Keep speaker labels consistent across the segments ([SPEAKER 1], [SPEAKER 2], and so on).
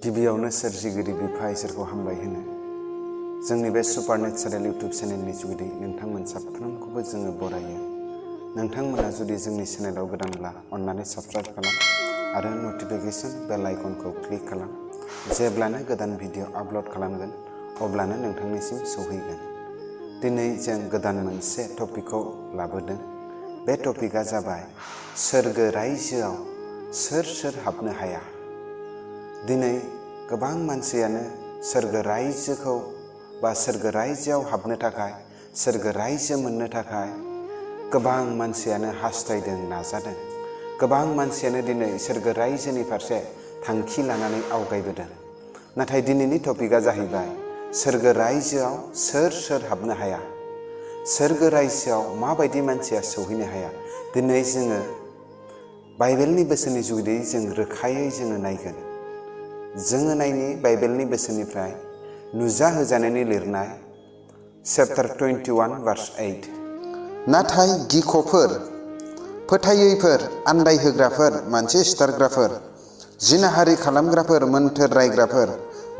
[SPEAKER 1] गिबियावनो सोरजिगिरि बिफा इसोरखौ हामबाय होनो जोंनि बे सुपारनेचारेल इउट्युब चेनेलनि जुगिदै नोंथांमोन साफ्रोमखौबो जोङो बरायो। नोंथांमोना जुदि जोंनि चेनेलाव गोदानब्ला अन्नानै साबस्क्राइब खालाम आरो नटिफिकेशन बेल आइकनखौ क्लिक खालाम। जेब्लानो गोदान भिडिअ आपल'ड खालामगोन अब्लानो नोंथांनिसिम सौहैगोन। दिनै जों गोदान मोनसे टपिकखौ लाबोदों। बे टपिकआ जाबाय सोरगो रायजोआव सोर सोर हाबनो हाया। दिनै गोबां मानसियानो सोरगो रायजोखौ बा सोरगो रायजोआव हाबनो थाखाय सोरगो रायजो मोननो थाखाय गोबां मानसियानो हास्थायदों, नाजादों। गोबां मानसियानो दिनै सोरगो रायजोनि फारसे थांखि लानानै आवगायबोदों। नाथाय दिनैनि टपिकआ जाहैबाय सोरगो रायजोआव सोर सोर हाबनो हाया। सोरगो रायजोआव माबायदि मानसिया सौहैनो हाया। दिनै जोङो बाइबेलनि बोसोननि जुगिदै जों रोखायै जोङो नायगोन। जोङो नायनि बाइबेलनि बोसोननिफ्राय नुजाहोजानायनि लिरनाय चैप्टार 21 verse 8।
[SPEAKER 2] नाथाय गिख'फोर, फोथायैफोर, आन्दायहोग्राफोर, मानसि सिथारग्राफोर, जिनाहारि खालामग्राफोर, मोन्थोर रायग्राफोर,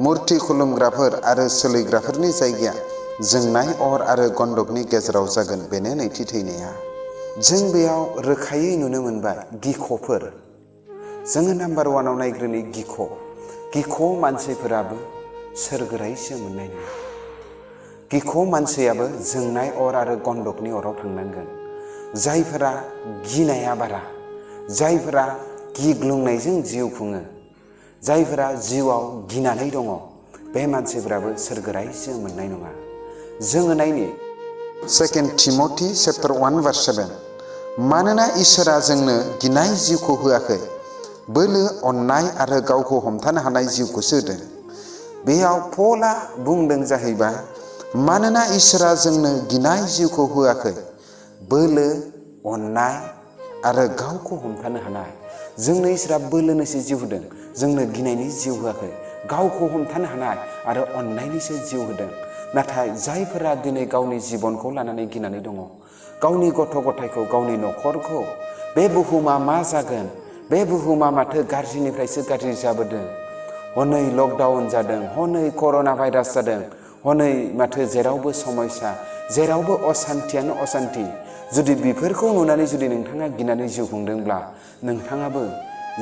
[SPEAKER 2] मुर्ति खुलुमग्राफोर आरो सोलैग्राफोरनि जायगाया जोंनाय अर आरो गन्धकनि गेजेराव जागोन। बेनो नैथि थैनाया।
[SPEAKER 1] जों बेयाव रोखायै नुनो मोनबाय गिख'फोर। जोङो नाम्बार 1आव नायग्रोनि गिख' मानसिफोराबो सोरगो रायजो मोननाय नङा। गिख' मानसियाबो जोंनाय अर आरो गन्धकनि अराव थांनांगोन। जायफोरा गिनाया बारा, जायफोरा गिग्लुंनायजों जिउ खुङो, जायफोरा जिउआव गिनानै दङ, बे मानसिफोराबो सोरगो रायजो मोननाय नङा। जोङो नायनि
[SPEAKER 2] 2 थिमथि चैप्टार 1 verse 7। मानोना इसोरा जोंनो गिनाय जिउखौ होआखै, बोलो, अननाय आरो गावखौ हमथानो हानाय जिउखौसो होदों।
[SPEAKER 1] बेयाव पलआ बुंदों जाहैबाय
[SPEAKER 2] मानोना इसोरा जोंनो गिनाय जिउखौ होआखै,
[SPEAKER 1] बोलो, अननाय आरो गावखौ हमथानो हानाय। जोंनो इसोरा बोलोनिसो जिउ होदों, जोंनो गिनायनि जिउ होआखै। गावखौ हमथानो हानाय आरो अननायनिसो जिउ होदों। नाथाय जायफोरा दिनै गावनि जिबनखौ लानानै गिनानै दङ, गावनि गथ' गथायखौ, गावनि न'खरखौ, बे बुहुमा मा जागोन, बे बुहुमा माथो गाज्रिनिफ्रायसो गाज्रि जाबोदों, हनै लकडाउन जादों, हनै कर'ना भाइरास जादों, हनै माथो जेरावबो समस्या, जेरावबो असान्थियानो असान्थि। जुदि बेफोरखौ नुनानै जुदि नोंथाङा गिनानै जिउ खुंदोंब्ला नोंथाङाबो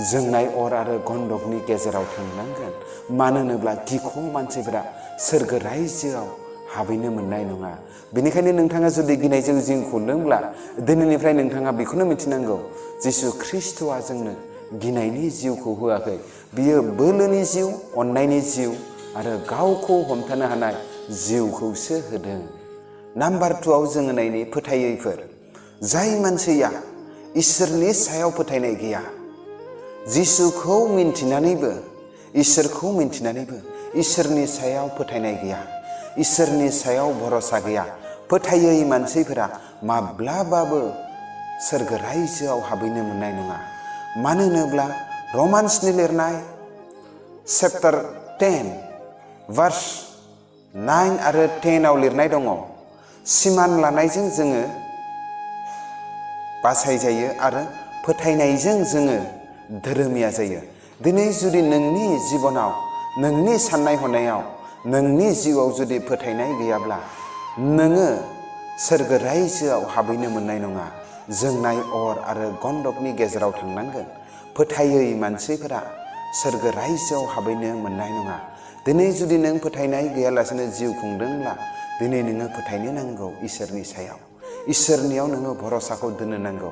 [SPEAKER 1] जोंनाय अर आरो गन्धकनि गेजेराव थांनांगोन। मानो होनोब्ला गिख' मानसिफोरा सोरगो रायजोआव हाबहैनो मोननाय नङा। बेनिखायनो नोंथाङा जुदि गिनायजों जिउ खुंदोंब्ला दिनैनिफ्राय नोंथाङा बेखौनो मिथिनांगौ, जिसु ख्रिस्ट'आ जोंनो गिनायनि जिउखौ होआखै। बियो बोलोनि जिउ, अननायनि जिउ आरो गावखौ हमथानो हानाय जिउखौसो होदों। नाम्बार 2आव जोङो नायनि फोथायैफोर। जाय मानसिया इसोरनि सायाव फोथायनाय गैया, जिसुखौ मिन्थिनानैबो, इसोरखौ मिन्थिनानैबो इसोरनि सायाव फोथायनाय गैया, इसोरनि सायाव भरसा गैया, फोथायै मानसिफोरा माब्लाबाबो सोरगो रायजोआव हाबहैनो मोननाय नङा। मानो होनोब्ला रमान्सनि लिरनाय चैप्टार 10 verse 9 आरो 10आव लिरनाय दङ, सिमान लानायजों जोङो बासायजायो आरो फोथायनायजों जोङो धोरोमिया जायो। दिनै जुदि नोंनि जिबनाव, नोंनि साननाय हनायाव, नोंनि जिउआव जुदि फोथायनाय गैयाब्ला नोङो सोरगो रायजोआव हाबहैनो मोननाय नङा। जोंनाय अर आरो गन्धकनि गेजेराव थांनांगोन। फोथायै मानसिफोरा सोरगो रायजोआव हाबहैनो मोननाय नङा। दिनै जुदि नों फोथायनाय गैयालासेनो जिउ खुंदोंब्ला दिनै नोङो फोथायनो नांगौ इसोरनि सायाव। इसोरनियाव नोङो भरसाखौ दोननो नांगौ।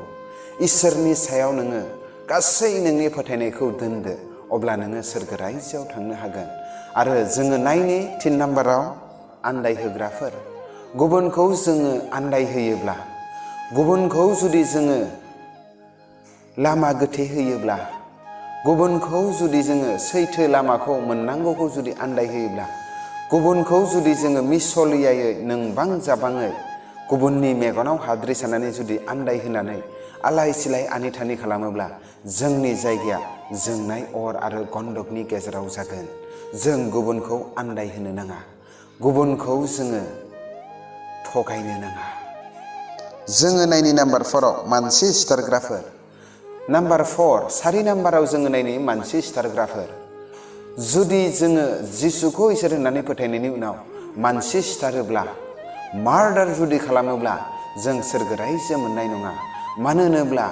[SPEAKER 1] इसोरनि सायाव नोङो गासै नोंनि फोथायनायखौ दोनदो, अब्ला नोङो सोरगो रायजोआव थांनो हागोन। आरो जोङो नायनि 3 नाम्बाराव आन्दायहोग्राफोर। गुबुनखौ जोङो आन्दायहोयोब्ला, गुबुनखौ जुदि जोङो लामा गोथे होयोब्ला, गुबुनखौ जुदि जोङो सैथो लामाखौ मोननांगौखौ जुदि आन्दायहोयोब्ला, गुबुनखौ जुदि जोङो मिसलियायै, नोंबां जाबाङै, गुबुननि मेगनाव हाद्रि साननानै जुदि आन्दायहोनानै आलाय सिलाय आनिथानि खालामोब्ला जोंनि जायगाया जोंनाय अर आरो गन्धकनि गेजेराव जागोन। जों गुबुनखौ आन्दायहोनो नाङा, गुबुनखौ जोङो थगायनो नाङा।
[SPEAKER 2] जोङो नायनि नाम्बार 4आव मानसि सिथारग्राफोर।
[SPEAKER 1] नाम्बार 4, 4 नाम्बाराव जोङो नायनि मानसि सिथारग्राफोर। जुदि जोङो जिसुखौ इसोर होननानै फोथायनायनि उनाव मानसि सिथारोब्ला, मार्डार जुदि खालामोब्ला जों सोरगो रायजो मोननाय नङा। मानो होनोब्ला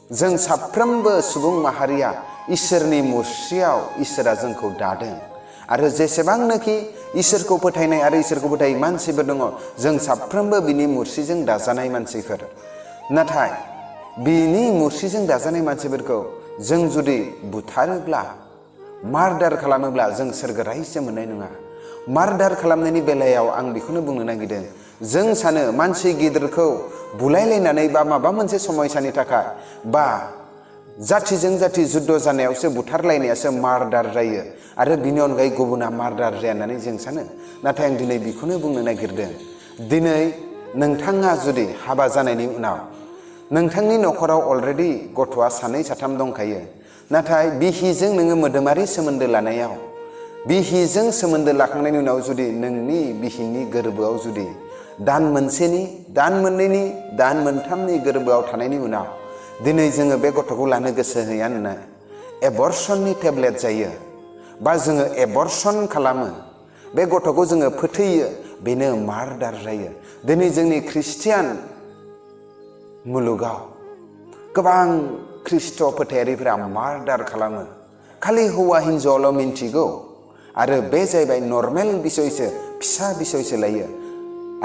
[SPEAKER 1] जों साफ्रोमबो सुबुं माहारिया इसोरनि मुस्रियाव इसोरा जोंखौ दादों। आरो जेसेबांनोखि इसोरखौ फोथायनाय आरो इसोरखौ फोथायै मानसिफोर दङ, जों साफ्रोमबो बिनि मुस्रिजों दाजानाय मानसिफोर। नाथाय बिनि मुस्रिजों दाजानाय मानसिफोरखौ जों जुदि बुथारोब्ला, मार्डार खालामोब्ला जों सोरगो रायजो मोननाय नङा। मार्डार खालामनायनि बेलायाव आं बेखौनो बुंनो नागिरदों, जों सानो मानसि गिदिरखौ बुलायलायनानै बा माबा मोनसे समयसानि थाखाय बा जाथिजों जाथि जुद्ध जानायावसो बुथारलायनायासो मार्डार जायो आरो बिनि अनगायै गुबुना मार्डार जाया होननानै जों सानो। नाथाय आं दिनै बेखौनो बुंनो नागिरदों, दिनै नोंथाङा जुदि हाबा जानायनि उनाव नोंथांनि न'खराव अलरेडि गथ'आ 2-3 दंखायो, नाथाय बिहिजों नोङो मोदोमारि सोमोन्दो लानायाव, बिहिजों सोमोन्दो लाखांनायनि उनाव जुदि नोंनि बिहिनि गोरबोआव जुदि दान मोनसेनि, दान मोननैनि, दान मोनथामनि गोरबोआव थानायनि उनाव दिनै जोङो बे गथ'खौ लानो गोसो होया होनना एबर्सननि टेब्लेट जायो बा जोङो एबर्सन खालामो, बे गथ'खौ जोङो फोथैयो, बेनो मार्डार जायो। दिनै जोंनि ख्रिस्टियान मुलुगाव गोबां ख्रिस्ट' फोथायारिफोरा मार्डार खालामो। खालि हौवा हिन्जावल' मिन्थिगौ आरो बे जाहैबाय नर्मेल बिसयसो, फिसा बिसयसो लायो।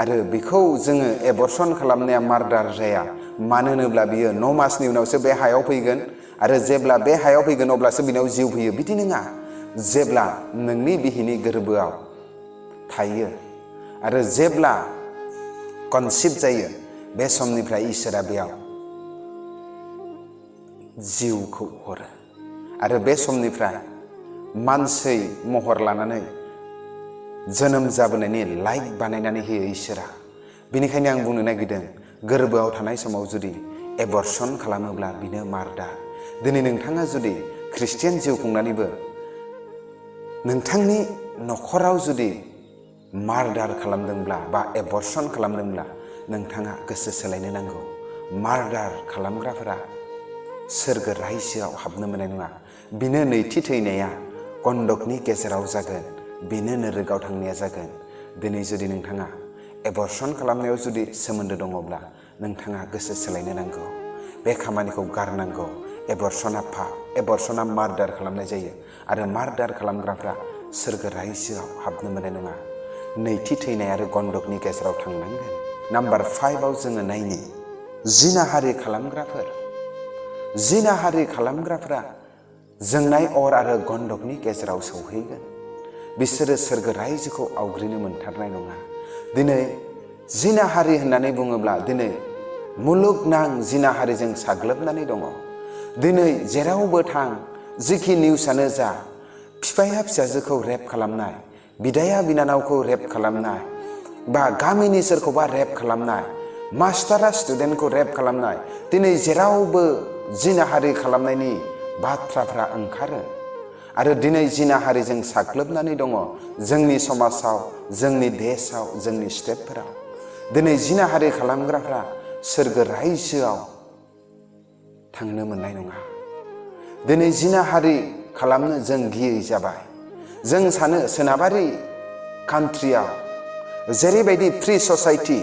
[SPEAKER 1] आरो बेखौ जोङो एबर्सन खालामनाया मार्डार जाया। मानो होनोब्ला बियो 9 मासनि उनावसो बे हायाव फैगोन आरो जेब्ला बे हायाव फैगोन अब्लासो बिनाव जिउ फैयो। बिदि नङा, जेब्ला नोंनि बिहिनि गोरबोआव थायो आरो जेब्ला कनसिभ जायो, बे समनिफ्राय इसोरा बेयाव जिउखौ हरो आरो बे समनिफ्राय मानसि महर लानानै जोनोम जाबोनायनि लाइक बानायनानै होयो इसोरा। बेनिखायनो आं बुंनो नागिरदों, गोरबोआव थानाय समाव जुदि एबर्सन खालामोब्ला बिनो मार्डार। दिनै नोंथाङा जुदि ख्रिस्टियान जिउ खुंनानैबो नोंथांनि न'खराव जुदि मार्डार खालामदोंब्ला बा एबर्सन खालामदोंब्ला नोंथाङा गोसो सोलायनो नांगौ। मार्डार खालामग्राफोरा सोरगो रायजोआव हाबनो मोननाय नङा। बिनो नैथि थैनाया गन्दकनि गेजेराव जागोन, बेनो नोरगाव थांनाया जागोन। दिनै जुदि नोंथाङा एबर्सन खालामनायाव जुदि सोमोन्दो दङब्ला नोंथाङा गोसो सोलायनो नांगौ, बे खामानिखौ गारनांगौ। एबर्सना मार्डार खालामनाय जायो आरो मार्डार खालामग्राफ्रा सोरगो रायजोआव हाबनो मोननाय नङा। नैथि थैनाय आरो गन्दकनि गेजेराव थांनांगोन। नाम्बार 5आव जोङो नायनि जिनाहारि खालामग्राफोर। जिनाहारि खालामग्राफ्रा जोंनाय अर आरो गन्दकनि गेजेराव सौहैगोन। बिसोरो सोरगो रायजोखौ आवग्रिनो मोनथारनाय नङा। दिनै जिनाहारि होननानै बुङोब्ला दिनै मुलुगनां जिनाहारिजों साग्लोबनानै दङ। दिनै जेरावबो थां, जिखि निउसआनो जा, बिफाया फिसाजोखौ रेप खालामनाय, बिदाया बिनानावखौ रेप खालामनाय, बा गामिनि सोरखौबा रेप खालामनाय, मास्टारा स्टुडेन्टखौ रेप खालामनाय, दिनै जेरावबो जिनाहारि खालामनायनि बाथ्राफ्रा ओंखारो आरो दिनै जिनाहारिजों साग्लोबनानै दङ जोंनि समाजाव, जोंनि देशआव, जोंनि स्टेटफोराव। दिनै जिनाहारि खालामग्राफ्रा सोरगो रायजोआव थांनो मोननाय नङा। दिनै जिनाहारि खालामनो जों गियै जाबाय। जों सानो सोनाबारि कान्ट्रियाव जेरैबायदि फ्रि ससाइटि,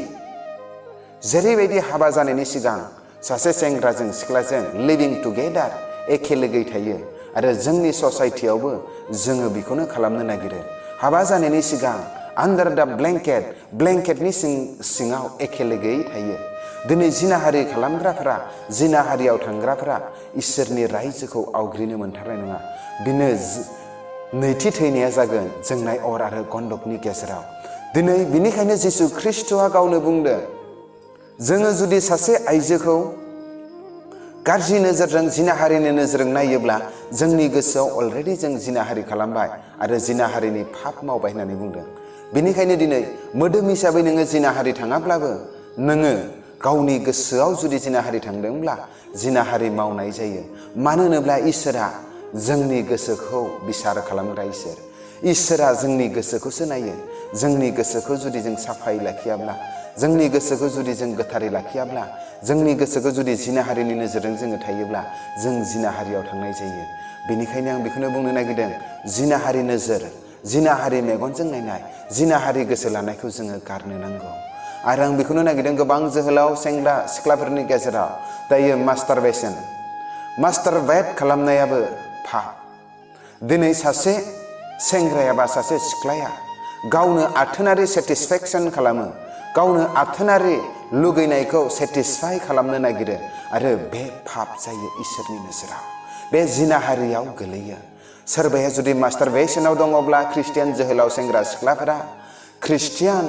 [SPEAKER 1] जेरैबायदि हाबा जानायनि सिगां सासे सेंग्राजों सिख्लाजों लिभिं टुगेदार एखे लोगोयै थायो आरो जोंनि ससाइटियावबो जोङो बेखौनो खालामनो नागिरो। हाबा जानायनि सिगां आन्डार दा ब्लेंकेटनि सिङाव एखे लोगोयै थायो। दिनै जिनाहारि खालामग्राफोरा, जिनाहारियाव थांग्राफोरा इसोरनि रायजोखौ आवग्रिनो मोनथारनाय नङा। बिनो नैथि थैनाया जागोन जोंनाय अर आरो गन्दकनि गेजेराव। दिनै बिनिखायनो जिसु ख्रिस्ट'आ गावनो बुंदों, जोङो जुदि सासे आइजोखौ गाज्रि नोजोरजों, जिनाहारिनि नोजोरजों नायोब्ला जोंनि गोसोआव अलरेडि जों जिनाहारि खालामबाय आरो जिनाहारिनि पाप मावबाय होननानै बुंदों। बेनिखायनो दिनै मोदोम हिसाबै नोङो जिनाहारि थाङाब्लाबो नोङो गावनि गोसोआव जुदि जिनाहारि थांदोंब्ला जिनाहारि मावनाय जायो। मानो होनोब्ला इसोरा जोंनि गोसोखौ बिसार खालामग्रा इसोरा जोंनि गोसोखौसो नायो। जोंनि गोसोखौ जुदि जों साफायै लाखियाब्ला जोंनि गोसोखौ जुदि जों गोथारै लाखियाब्ला, जोंनि गोसोखौ जुदि जिनाहारिनि नोजोरजों जोङो थायोब्ला जों जिनाहारियाव थांनाय जायो। बेनिखायनो आं बेखौनो बुंनो नागिरदों, जिनाहारि नोजोर, जिनाहारि मेगनजों नायनाय, जिनाहारि गोसो लानायखौ जोङो गारनो नांगौ। आरो आं बेखौनो नागिरदों, गोबां जोहोलाव सेंग्रा सिख्लाफोरनि गेजेराव दायो मास्टारबेट खालामनायाबो पाप। दिनै सासे सेंग्राया बा सासे सिख्लाया गावनो आथोनारि सेटिसफेक्सन खालामो, गावनो आथोनारि लुगैनायखौ सेटिसफाइ खालामनो नागिरो आरो बे पाप जायो इसोरनि नोजोराव। बे जिनाहारियाव गोलैयो। सोरबाया जुदि मास्टारबेशनाव दङब्ला, ख्रिस्टियान जोहोलाव सेंग्रा सिख्लाफोरा, ख्रिस्टियान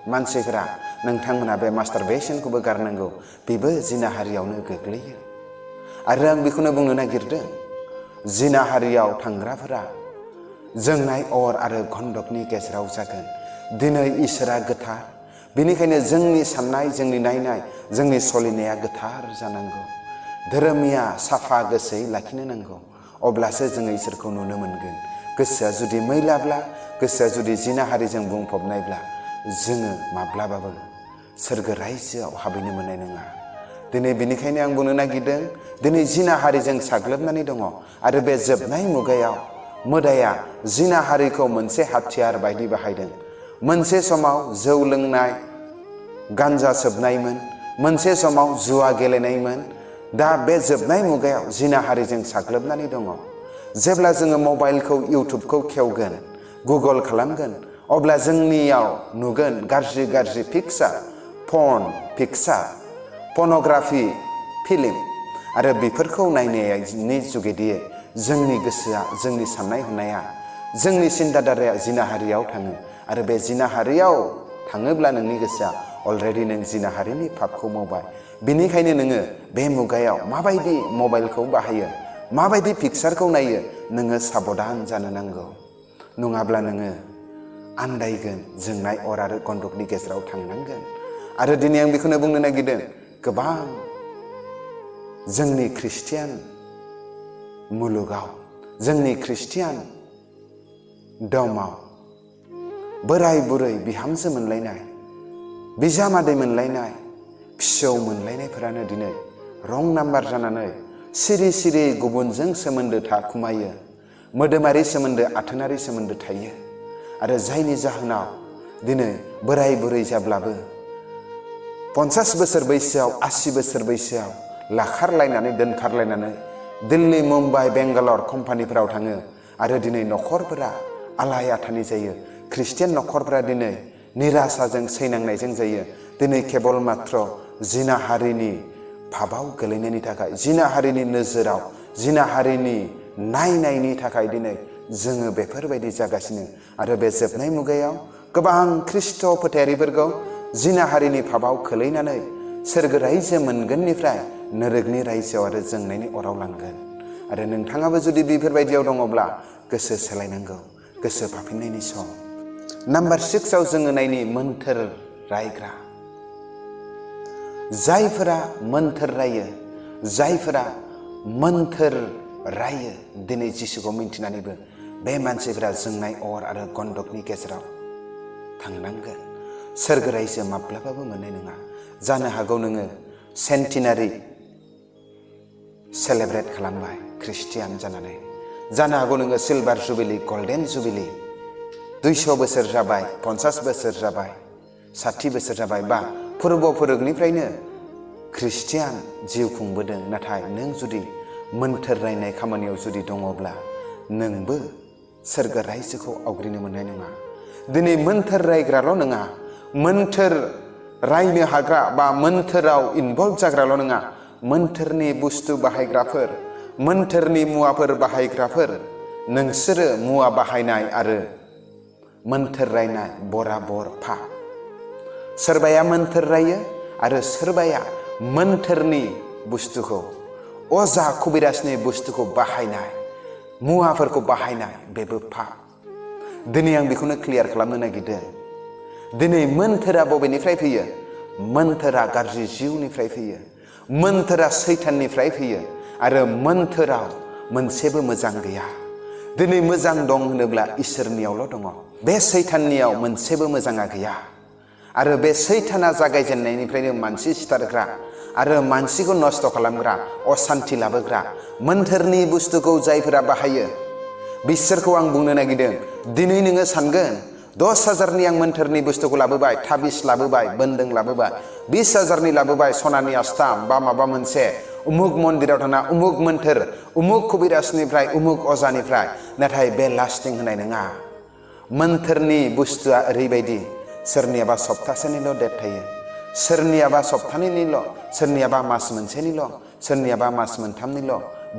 [SPEAKER 1] मानसिफोरा, नोंथांमोना बे मास्टारबेशनखौबो गारनांगौ। बेबो जिनाहारियावनो गोग्लैयो। आरो आं बेखौनो बुंनो नागिरदों, जिनाहारियाव थांग्राफोरा जोंनाय अर आरो गन्धकनि गेजेराव जागोन। दिनै इसोरा गोथार, बेनिखायनो जोंनि साननाय, जोंनि नायनाय, जोंनि सलिनाया गोथार जानांगौ। धोरोमिया साफा गोसोयै लाखिनो नांगौ, अब्लासो जोङो इसोरखौ नुनो मोनगोन। गोसोआ जुदि मैलाब्ला, गोसोआ जुदि जिनाहारिजों बुंफबनायब्ला, जोङो माब्लाबाबो सोरगो रायजोआव हाबहैनो मोननाय नङा। दिनै बेनिखायनो आं बुंनो नागिरदों, दिनै जिनाहारिजों साग्लोबनानै दङ आरो बे जोबनाय मुगायाव मोदाया जिनाहारिखौ मोनसे हाथियार बायदि बाहायदों। मोनसे समाव जौ लोंनाय, गान्जा सोबनायमोन, मोनसे समाव जुवा गेलेनायमोन। दा बे जोबनाय मुगायाव जिनाहारिजों साग्लोबनानै दङ। जेब्ला जोङो मबाइलखौ, इउटुबखौ खेवगोन, गुगल खालामगोन, अब्ला जोंनियाव नुगोन गाज्रि गाज्रि पिक्सार, पर्न'ग्राफि फिल्म। आरो बेफोरखौ नायनायनि जुगेदि जोंनि गोसोआ, जोंनि साननाय हनाया, जोंनि सिन्ताधाराया जिनाहारियाव थाङो। आरो बे जिनाहारियाव थाङोब्ला नोंनि गोसोआ अलरेडि नों जिनाहारिनि पापखौ मावबाय। बेनिखायनो नोङो बे मुगायाव माबायदि मबाइलखौ बाहायो, माबायदि पिक्सारखौ नायो, नोङो साबधान जानो नांगौ। नङाब्ला नोङो आन्दायगोन, जोंनाय अर आरो गन्धकनि गेजेराव थांनांगोन। आरो दिनै आं बेखौनो बुंनो नागिरदों, गोबां जोंनि ख्रिस्टियान मुलुगाव, जोंनि ख्रिस्टियान दमाव बोराय बुरै बिहामजो मोनलायनाय, बिजामादै मोनलायनाय, फिसौ मोनलायनायफोरानो दिनै रं नाम्बार जानानै सिरि सिरि गुबुनजों सोमोन्दो थाखुमायो। मोदोमारि सोमोन्दो, आथोनारि सोमोन्दो थायो। आरो जायनि जाहोनाव दिनै बोराय बुरै जाब्लाबो 50 बोसोर बैसोआव, 80 बोसोर बैसोआव लाखारलायनानै, दोनखारलायनानै दिल्ली, मुम्बाइ, बेंगालर कम्पानिफोराव थाङो। आरो दिनै न'खरफोरा आलाय आथानि जायो। ख्रिस्टियान न'खरफोरा दिनै निरासाजों, सैनांनायजों जायो। दिनै केबल मात्र जिनाहारिनि पापाव गोलैनायनि थाखाय, जिनाहारिनि नोजोराव, जिनाहारिनि नायनायनि थाखाय दिनै जोङो बेफोरबायदि जागासिनो। आरो बे जोबनाय मुगायाव गोबां ख्रिस्ट' फोथायारिफोरखौ जिनाहारिनि पापाव खोलैनानै सोरगो रायजो मोनगोननिफ्राय नोरगनि रायजोआव आरो जोंनायनि अराव लांगोन। आरो नोंथाङाबो जुदि बेफोरबायदियाव दङब्ला गोसो सोलायनांगौ, गोसो फाफिननायनि सम। नाम्बार 6 आव जोङो नायनि मोन्थोर रायग्रा। जायफोरा मोन्थोर रायो, जायफोरा मोन्थोर रायो, दिनै जिसुखौ मिन्थिनानैबो बे मानसिफोरा जोंनाय अर आरो गन्धकनि गेजेराव थांनांगोन। सोरगो रायजो माब्लाबाबो मोननाय नङा। जानो हागौ नोङो सेन्टिनारि सेलेब्रेट खालामबाय ख्रिस्टियान जानानै, जानो हागौ नोङो सिलभार जुबिलि, गल्डेन जुबिलि, 200 बोसोर जाबाय, 50 बोसोर जाबाय, 60 बोसोर जाबाय, बा पुर्बपुरुखनिफ्रायनो ख्रिस्टियान जिउ खुंबोदों। नाथाय नों जुदि मोन्थोर रायनाय खामानियाव जुदि दङब्ला नोंबो सोरगो रायजोखौ आवग्रिनो मोननाय नङा। दिनै मोन्थोर रायग्राल' नङा, मोन्थोर रायनो हाग्रा बा मोन्थोराव इनभल्भ जाग्राल' नङा, मोन्थोरनि बुस्थु बाहायग्राफोर, मोन्थोरनि मुवाफोर बाहायग्राफोर, नोंसोरो मुवा बाहायनाय आरो मोन्थोर रायनाय बराबर पाप। सोरबाया मोन्थोर रायो आरो सोरबाया मोन्थोरनि बुस्थुखौ, अजा कुबिराजनि बुस्थुखौ बाहायनाय, मुवाफोरखौ बाहायनाय, बेबो पाप। दिनै आं बेखौनो क्लियार खालामनो नागिरदों। दिनै मोन्थोरा बबेनिफ्राय फैयो? मोन्थोरा गाज्रि जिउनिफ्राय फैयो, मोन्थोरा सैताननिफ्राय फैयो। आरो मोन्थोराव मोनसेबो मोजां गैया। दिनै मोजां दं होनोब्ला इसोरनियावल' दङ, बे सैताननियाव मोनसेबो मोजाङा गैया। आरो बे सैताना जागायजेननायनिफ्रायनो मानसि सिथारग्रा आरो मानसिखौ नस्थ' खालामग्रा असान्थि लाबोग्रा मोन्थोरनि बुस्थुखौ जायफोरा बाहायो बिसोरखौ आं बुंनो नागिरदों दिनै नोङो सानगोन 10,000नि आं मोन्थोरनि बुस्थुखौ लाबोबाय थाबिस लाबोबाय बोन्दों लाबोबाय 20,000नि लाबोबाय सनानि आस्थाम बा माबा मोनसे उमुक मन्दिराव थांना उमुक मोन्थोर उमुक कबिराजनिफ्राय उमुक अजानिफ्राय नाथाय बे लास्टिं होनाय नङा मोन्थोरनि बुस्थुआ ओरैबायदि सोरनियाबा सप्तासेनिल' डेट थायो सोरनियाबा सप्तानैनिल' सोरनियाबा मास मोनसेनिल' सोरनियाबा मास मोनथामनिल'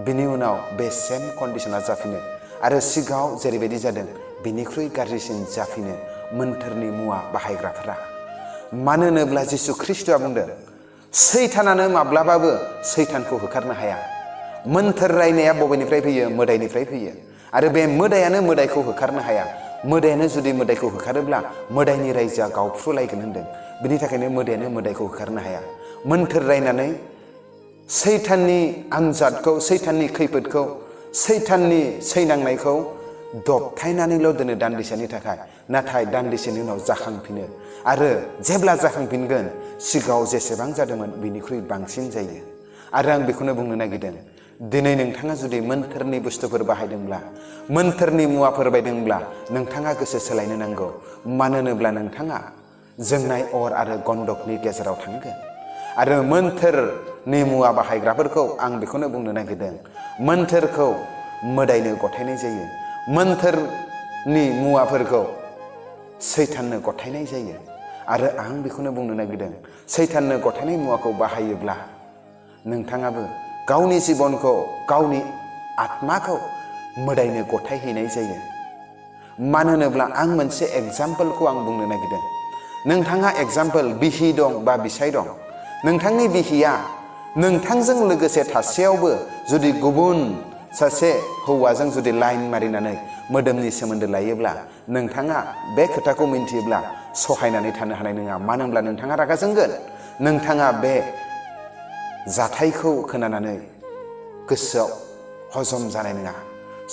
[SPEAKER 1] बिनि उनाव बे सेम कन्डिशना जाफिनो आरो सिगाङाव जेरैबायदि जादों बिनिख्रुइ गाज्रिसिन जाफिनो मोन्थोरनि मुवा बाहायग्राफोरा मानो होनोब्ला जिसु ख्रीष्टआ बुंदों सैतानानो माब्लाबाबो सैतानखौ होखारनो हाया मोन्थोर रायनाया बबेनिफ्राय फैयो मोदायनिफ्राय फैयो आरो बे मोदायानो मोदायखौ होखारनो हाया मोदायानो जुदि मोदायखौ होखारोब्ला मोदायनि रायजोआ गावफ्रुलायगोन होनदों बिनि थाखायनो मोदायानो मोदायखौ होखारनो हाया मोन्थोर रायनानै सैताननि आनजादखौ सैताननि खैफोदखौ सैताननि सैनांनायखौ दबथायनानैल' दोनो दान्दिसेनि थाखाय नाथाय दान्दिसेनि उनाव जाखांफिनो आरो जेब्ला जाखांफिनगोन सिगाङाव जेसेबां जादोंमोन बिनिख्रुइ बांसिन जायो आरो आं बेखौनो बुंनो नागिरदों दिनै नोंथाङा जुदि मोन्थोरनि बुस्थुफोर बाहायदोंब्ला मोन्थोरनि मुवाफोर बायदोंब्ला नोंथाङा गोसो सोलायनो नांगौ मानो होनोब्ला नोंथाङा जोंनाय अर आरो गन्धकनि गेजेराव थांगोन आरो मोन्थोरनि मुवा बाहायग्राफोरखौ आं बेखौनो बुंनो नागिरदों मोन्थोरखौ मोदायनो गथायनाय जायो मोन्थोरनि मुवाफोरखौ सैताननो गथायनाय जायो आरो आं बेखौनो बुंनो नागिरदों सैताननो गथायनाय मुवाखौ बाहायोब्ला नोंथाङाबो गावनि जिबनखौ गावनि आत्माखौ मोदायनो गथायहैनाय जायो मानो होनोब्ला आं मोनसे एग्जाम्पलखौ आं बुंनो नागिरदों नोंथाङा एग्जाम्पल बिहि दं बा बिसाय दं नोंथांनि बिहिया नोंथांजों लोगोसे थासेयावबो जुदि गुबुन सासे हौवाजों जुदि लाइन मारिनानै मोदोमनि सोमोन्दो लायोब्ला नोंथाङा बे खोथाखौ मिन्थियोब्ला सहायनानै थानो हानाय नङा मानो होनब्ला नोंथाङा रागा जोंगोन नोंथाङा बे जाथायखौ खोनानानै गोसोआव हजम जानाय नङा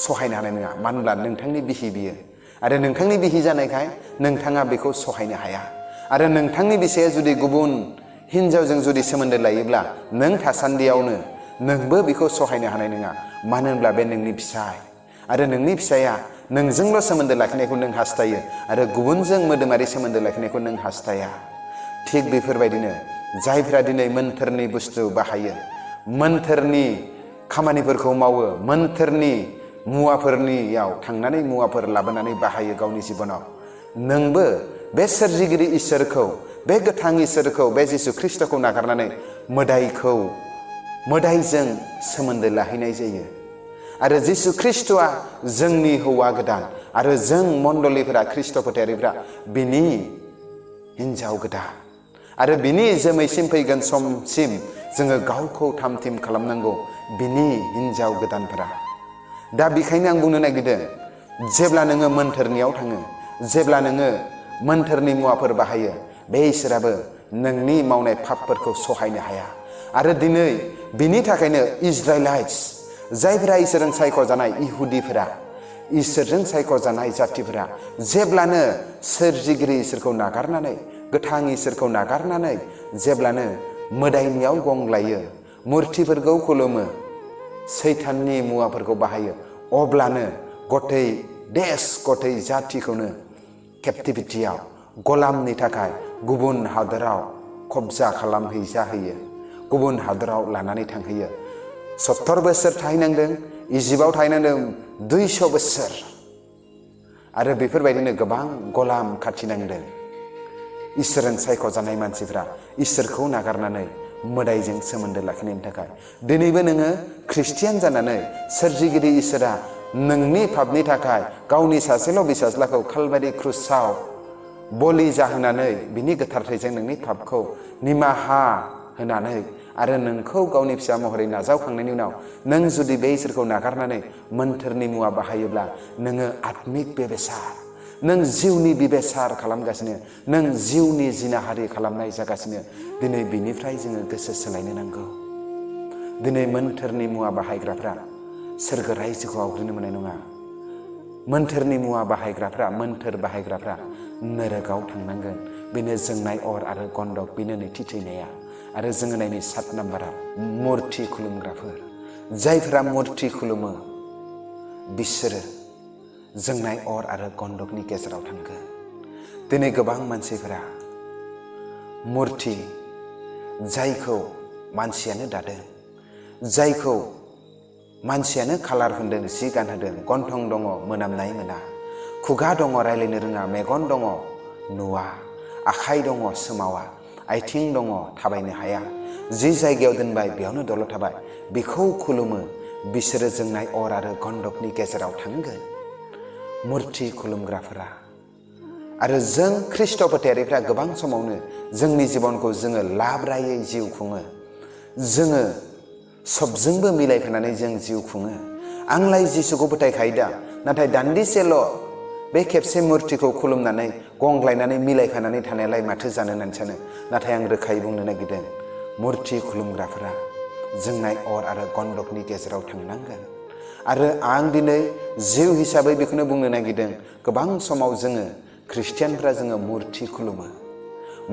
[SPEAKER 1] सहायनो हानाय नङा मानो होनब्ला नोंथांनि बिहि बियो आरो नोंथांनि बिहि जानायखाय नोंथाङा बेखौ सहायनो हाया आरो नोंथांनि बिसाया जुदि गुबुन हिन्जावजों जुदि सोमोन्दो लायोब्ला नों थासान्दियावनो नोंबो बेखौ सहायनो हानाय नङा मानो होनब्ला बे नोंनि फिसाय आरो नोंनि फिसाया नोंजोंल' सोमोन्दो लाखिनायखौ नों हास्थायो आरो गुबुनजों मोदोमारि सोमोन्दो लाखिनायखौ नों हास्थाया थिग बेफोरबायदिनो जायफोरा दिनै मोन्थोरनि बुस्थु बाहायो मोन्थोरनि खामानिफोरखौ मावो मोन्थोरनि मुवाफोरनियाव थांनानै मुवाफोर लाबोनानै बाहायो गावनि जिबनाव नोंबो बे सोरजिगिरि इसोरखौ बे गोथां इसोरखौ बे जिसु ख्रीष्टखौ नागारनानै मोदायजों सोमोन्दो लाहैनाय जायो आरो जिसु ख्रीष्टआ जोंनि हौवा गोदान आरो जों मण्डलीफोरा ख्रीष्ट फोथायारिफ्रा बिनि हिन्जाव गोदान आरो बिनि जोमैसिम फैगोन समसिम जोङो गावखौ थामथिम खालामनांगौ बिनि हिन्जाव गोदानफोरा दा बेखायनो आं बुंनो नागिरदों जेब्ला नोङो मोन्थोरनियाव थाङो जेब्ला नोङो मोन्थोरनि मुवाफोर बाहायो बे इसोराबो नोंनि मावनाय पापफोरखौ सहायनो हाया आरो दिनै बिनि थाखायनो इजराइलाइट्स जायफोरा इसोरजों सायख'जानाय इहुदिफोरा इसोरजों सायख'जानाय जातिफोरा जेब्लानो सोरजिगिरि इसोरखौ नागारनानै गोथां इसोरखौ नागारनानै जेब्लानो मोदायनियाव गंग्लायो मुर्तिफोरखौ खुलुमो सैताननि मुवाफोरखौ बाहायो अब्लानो गथै देश गथै जातिखौनो केप्टिभिटियाव गलामनि थाखाय गुबुन हादोराव कब्जा खालामहैजाहैयो गुबुन हादोराव लानानै थांहैयो 70 बोसोर थाहैनांदों इजिप्टआव थाहैनांदों 200 बोसोर आरो बेफोरबायदिनो गोबां गलाम खाथिनांदों इसोरजों सायख'जानाय मानसिफ्रा इसोरखौ नागारनानै मोदायजों सोमोन्दो लाखिनायनि थाखाय दिनैबो नोङो ख्रिस्टियान जानानै सोरजिगिरि इसोरा नोंनि पापनि थाखाय गावनि सासेल' बिसाज्लाखौ कालभारि क्रुसाव बलि जाहोनानै बिनि गोथार थैजों नोंनि पापखौ निमाहा होनानै आरो नोंखौ गावनि फिसा महरै नाजावखांनायनि उनाव नों जुदि बे इसोरखौ नागारनानै मोन्थोरनि मुवा बाहायोब्ला नोङो आत्मिक बेबेसार नों जिउनि बिबेसार खालामगासिनो नों जिउनि जिनाहारि खालामनाय जागासिनो दिनै बिनिफ्राय जोङो गोसो सोलायनो नांगौ दिनै मोन्थोरनि मुवा बाहायग्राफ्रा सोरगो रायजोखौ आवग्रिनो मोननाय नङा मोन्थोरनि मुवा बाहायग्राफ्रा मोन्थोर बाहायग्राफ्रा नोरगाव थांनांगोन। बेनो जोंनाय अर आरो गन्धक, बेनो नैथि थैनाया। आरो जोङो नायनि 7 नाम्बाराव मुर्ति खुलुमग्राफोर, जायफोरा मुर्ति खुलुमो बिसोरो जोंनाय अर आरो गन्धकनि गेजेराव थांगोन। दिनै गोबां मानसिफोरा मुर्ति जायखौ मानसियानो दादों, जायखौ मानसियानो कालार होन्दों, जि गानहोदों, गन्थं दङ मोनामनाय मोना, खुगा दङ रायलायनो रोङा, मेगन दङ नुवा, आखाइ दङ सोमावा, आथिं दङ थाबायनो हाया, जि जायगायाव दोनबाय बेयावनो दलद थाबाय, बेखौ खुलुमो बिसोरो जोंनाय अर आरो गन्धकनि गेजेराव थांगोन। मुर्ति खुलुमग्राफोरा आरो जों ख्रिस्ट' फोथायारिफ्रा गोबां समावनो जोंनि जिबनखौ जोङो लाब्रायै जिउ खुङो। जोङो सबजोंबो मिलायफानानै जों जिउ खुङो। आंलाय जिसुखौ फोथायखायो दा, नाथाय दान्दिसेल' बे खेबसे मुर्तिखौ खुलुमनानै गंग्लायनानै मिलायफानानै थानायालाय माथो जानो होननानै सानो। नाथाय आं रोखायै बुंनो नागिरदों, मुर्ति खुलुमग्राफोरा जोंनाय अर आरो गन्धकनि गेजेराव थांनांगोन। आरो आं दिनै जिउ हिसाबै बेखौनो बुंनो नागिरदों, गोबां समाव जोङो ख्रिस्टियानफ्रा जोङो मुर्ति खुलुमो।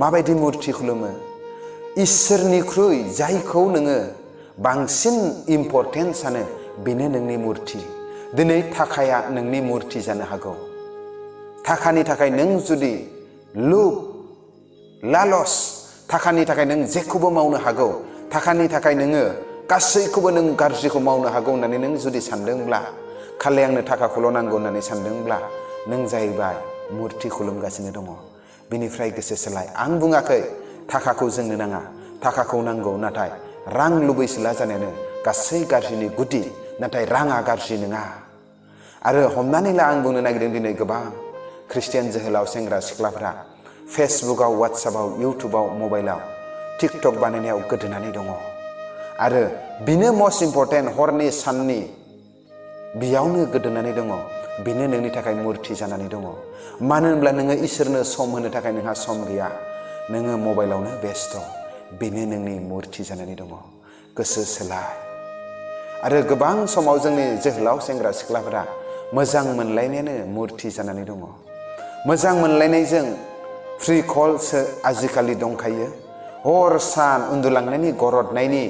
[SPEAKER 1] माबायदि मुर्ति खुलुमो? इसोरनिख्रुइ जायखौ नोङो बांसिन इम्परटेन्ट सानो बेनो नोंनि मुर्ति। दिनै थाखाया नोंनि मुर्ति जानो हागौ। थाखानि थाखाय नों जुदि लुब लालस, थाखानि थाखाय नों जेखौबो मावनो हागौ, थाखानि थाखाय नोङो गासैखौबो नों गाज्रिखौ मावनो हागौ होननानै नों जुदि सानदोंब्ला, खालि आंनो थाखाखौल' नांगौ होननानै सानदोंब्ला नों जाहैबाय मुर्ति खुलुमगासिनो दङ। बेनिफ्राय गोसो सोलाय। आं बुङाखै थाखाखौ जोंनो नाङा, थाखाखौ नांगौ, नाथाय रां लुबैसोला जानायानो गासै गाज्रिनि गुदि। नाथाय राङा गाज्रि नङा। आरो हमनानै ला, आं बुंनो नागिरदों दिनै गोबां ख्रिस्टियान जोहोलाव सेंग्रा सिख्लाफ्रा फेसबुकआव, वाट्सापाव, इउटुबाव, मबाइलाव, टिकटक बानायनायाव गोदोनानै दङ। आरो बेनो मस्ट इम्परटेन्ट, हरनि साननि बेयावनो गोदोनानै दङ। बेनो नोंनि थाखाय मुर्ति जानानै दङ। मानो होनब्ला नोङो इसोरनो सम होनो थाखाय नोंहा सम गैया, नोङो मबाइलावनो बेस्थ'। बेनो नोंनि मुर्ति जानानै दङ। गोसो सोलाय। आरो गोबां समाव जोंनि जोहोलाव सेंग्रा सिख्लाफोरा मोजां मोनलायनायानो मुर्ति जानानै दङ। मोजां मोनलायनायजों फ्रि कलसो आजिखालि दंखायो। हर सान उन्दुलांनायनि गरदनायनि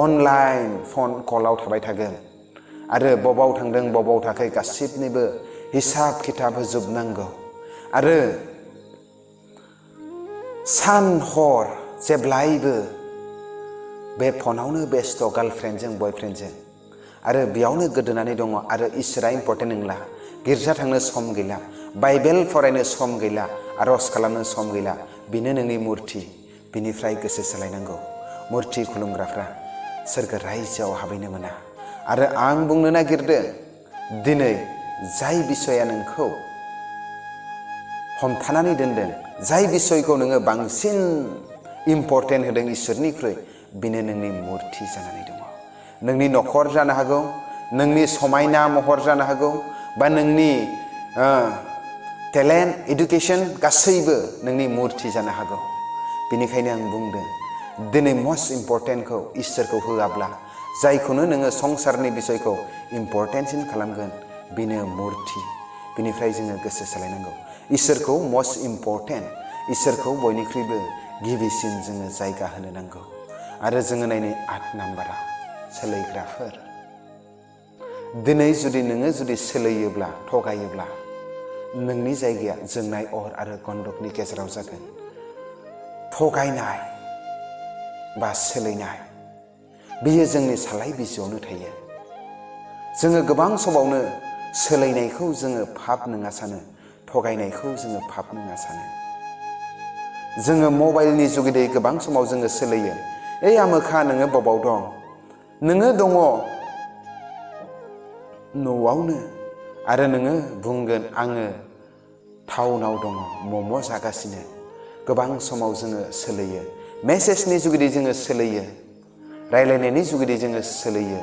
[SPEAKER 1] अनलाइन फन कलाव थाबाय थागोन। आरो बबाव थांदों बबाव थाखै गासिबनिबो हिसाब खिथाब होजोबनांगौ। आरो सान हर जेब्लायबो बे फनावनो बेस्थ', गार्लफ्रेन्डजों बयफ्रेन्डजों। आरो बेयावनो गोदोनानै दङ। आरो इसोरा इम्परटेन्ट नंला, गिर्जा थांनो सम गैला, बाइबेल फरायनो सम गैला, आर'ज खालामनो सम गैला। बेनो नोंनि मुर्ति। बिनिफ्राय गोसो सोलायनांगौ। मुर्ति खुलुमग्राफ्रा सोरगो रायजोआव हाबैनो मोना। आरो आं बुंनो नागिरदों, दिनै जाय बिसया नोंखौ हमथानानै दोनदों, जाय बिसयखौ नोङो बांसिन इम्परटेन्ट होदों इसोरनिख्रुइ, बेनो नोंनि मुर्ति जानानै दङ। नोंनि न'खर जानो हागौ, नोंनि समायना महर जानो हागौ, बा नोंनि टेलेन्ट, इडुकेसन गासैबो नोंनि मुर्ति जानो हागौ। बेनिखायनो आं बुंदों, दिनै मस्ट इम्परटेन्टखौ इसोरखौ होआब्ला, जायखौनो नोङो संसारनि बिसयखौ इम्परटेन्टसिन खालामगोन, बेनो मुर्ति। बेनिफ्राय जोङो गोसो सोलायनांगौ। इसोरखौ मस्ट इम्परटेन्ट, इसोरखौ बयनिख्रुइबो गिबिसिन जोङो जायगा होनो नांगौ। आरो जोङो नायनो 8 नाम्बाराव सोलायग्राफोर। दिनै जुदि नोङो सोलायोब्ला, थगायोब्ला, नोंनि जायगाया जोंनाय अर आरो गन्धकनि गेजेराव जागोन। थगायनाय बा सोलायनाय, बेयो जोंनि सालाय बिजौआवनो थायो। जोङो गोबां समावनो सोलायनायखौ जोङो पाप नङा सानो, थगायनायखौ जोङो पाप नङा सानो। जोङो मबाइलनि जुगिदै गोबां समाव जोङो सोलायो। आमोखा नोङो बबाव दं? नोङो दङ न'आवनो। आरो नोङो बुंगोन आङो टाउनाव दङ, मम' जागासिनो। गोबां समाव जोङो सोलायो। मेसेजनि जुगिदै जोङो सोलायो, रायलायनायनि जुगिदै जोङो सोलायो,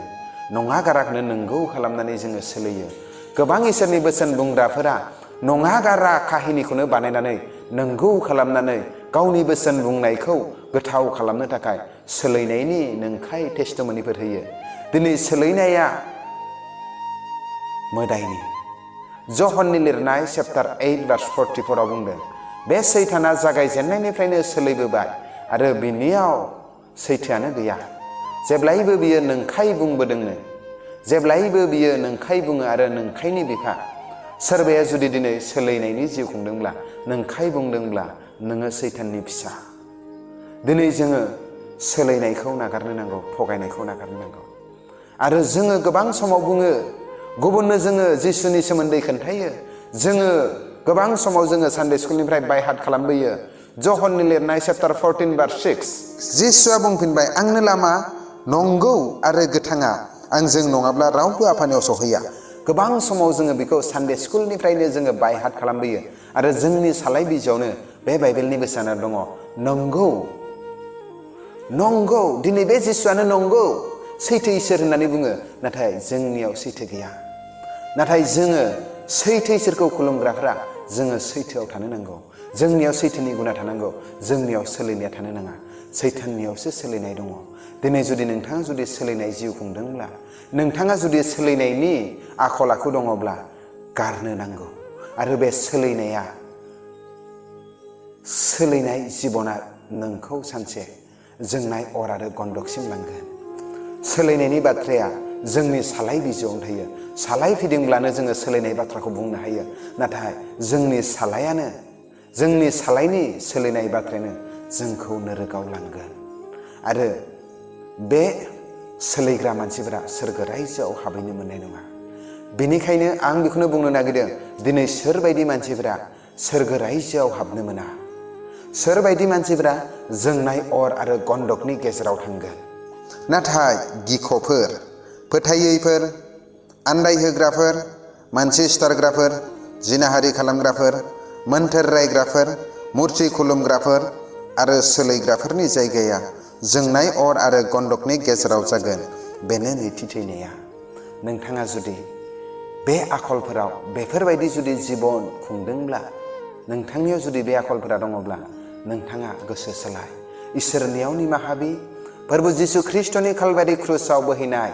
[SPEAKER 1] नङा गाराखौनो नंगौ खालामनानै जोङो सोलायो। गोबां इसोरनि बोसोन बुंग्राफोरा नङा गारा काहिनिखौनो बानायनानै नंगौ खालामनानै गावनि बोसोन बुंनायखौ गोथाव खालामनो थाखाय सोलायनायनि नंखाय टेस्टिमनिफोर होयो। दिनै सोलायनाया मोदायनि, जहननि लिरनाय चैप्टार 8 verse 44 आव बुंदों बे सैताना जागायजेननायनिफ्रायनो सोलिबोबाय आरो बिनियाव सैथोआनो गैया। जेब्लायबो बियो नंखाय बुंबोदोंनो, जेब्लायबो बियो नंखाय बुङो आरो नंखायनि बिफा। सोरबाया जुदि दिनै सोलायनायनि जिउ खुंदोंब्ला, नंखाय बुंदोंब्ला नोङो सैताननि फिसा। दिनै जोङो सोलायनायखौ नागारनो नांगौ, थगायनायखौ नागारनो नांगौ। आरो जोङो गोबां समाव बुङो, गुबुननो जोङो जिसुनि सोमोन्दै खोन्थायो। जोङो गोबां समाव जोङो सानडे स्कुलनिफ्राय बायहाट खालामबोयो। जहननि लिरनाय चैप्टार 14 verse 6।
[SPEAKER 2] जिसुआ बुंफिनबाय, आंनो लामा, नंगौ आरो गोथाङा, आंजों नङाब्ला रावबो आफानियाव सहैया।
[SPEAKER 1] गोबां समाव जोङो बेखौ सानडे स्कुलनिफ्रायनो जोङो बायहाट खालामबोयो आरो जोंनि सालाय बिजौआवनो बे बाइबेलनि बोसोना दङ। नंगौ, नंगौ, दिनै बे जिसुआनो नंगौ सैथो इसोर होननानै बुङो, नाथाय जोंनियाव सैथो गैया। नाथाय जोङो सैथो इसोरखौ खुलुमग्राफ्रा जोङो सैथोआव थानो नांगौ। जोंनियाव सैथोनि गुना थानांगौ, जोंनियाव सोलायनाया थानो नाङा। सैताननियावसो सोलायनाय दङ। दिनै जुदि नोंथाङा जुदि सोलायनाय जिउ खुंदोंब्ला, नोंथाङा जुदि सोलायनायनि आखल आखु दङब्ला गारनो नांगौ। आरो बे सोलायनाय जिबना नोंखौ सानसे जोंनाय अर आरो गन्दकसिम लांगोन। सोलायनायनि बाथ्राया जोंनि सालाय बिजौआवनो थायो। सालाय फिदिंब्लानो जोङो सोलायनाय बाथ्राखौ बुंनो हायो। नाथाय जोंनि सालायनि सोलायनाय बाथ्रायानो जोंखौ नोरगाव लांगोन। आरो बे सोलायग्रा मानसिफोरा सोरगो रायजोआव हाबहैनो मोननाय नङा। बेनिखायनो आं बेखौनो बुंनो नागिरदों, दिनै सोरबायदि मानसिफोरा सोरगो रायजोआव हाबनो मोना? सोरबायदि मानसिफोरा जोंनाय अर आरो गन्दकनि गेजेराव थांगोन?
[SPEAKER 2] नाथाय गिख'फोर, फोथायैफोर, आन्दायहोग्राफोर, मानसि सिथारग्राफोर, जिनाहारि खालामग्राफोर, मोन्थोर रायग्राफोर, मुर्ति खुलुमग्राफोर आरो सोलायग्राफोरनि जायगाया जोंनाय अर आरो गन्दकनि गेजेराव जागोन।
[SPEAKER 1] बेनो नैथि थैनाया। नोंथाङा जुदि बे आखलफोराव बेफोरबायदि जुदि जिबन खुंदोंब्ला, नोंथांनियाव जुदि बे आखलफोरा दङब्ला, नोंथाङा गोसो सोलाय। इसोरनियाव निमाहा बि। प्रभु जिसु ख्रीष्टनि कालभारि क्रुसाव बोहैनाय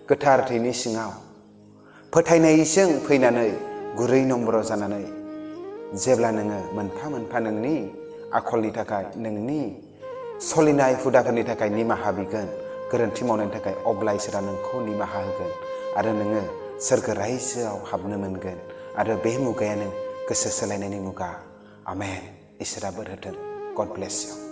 [SPEAKER 1] गोथार थैनि सिङाव फोथायनायजों फैनानै गुरै नम्र जानानै, जेब्ला नोङो मोनफा मोनफा नोंनि आखलनि थाखाय, नोंनि सलिनाय हुदाफोरनि थाखाय निमाहा बिगोन, गोरोन्थि मावनायनि थाखाय, अब्ला इसोरा नोंखौ निमाहा होगोन आरो नोङो सोरगो रायजोआव हाबनो मोनगोन। आरो बे मुगायानो गोसो सोलायनायनि मुगा। आमेन। इसोरा बोर होथों। गड ब्लेस इउ।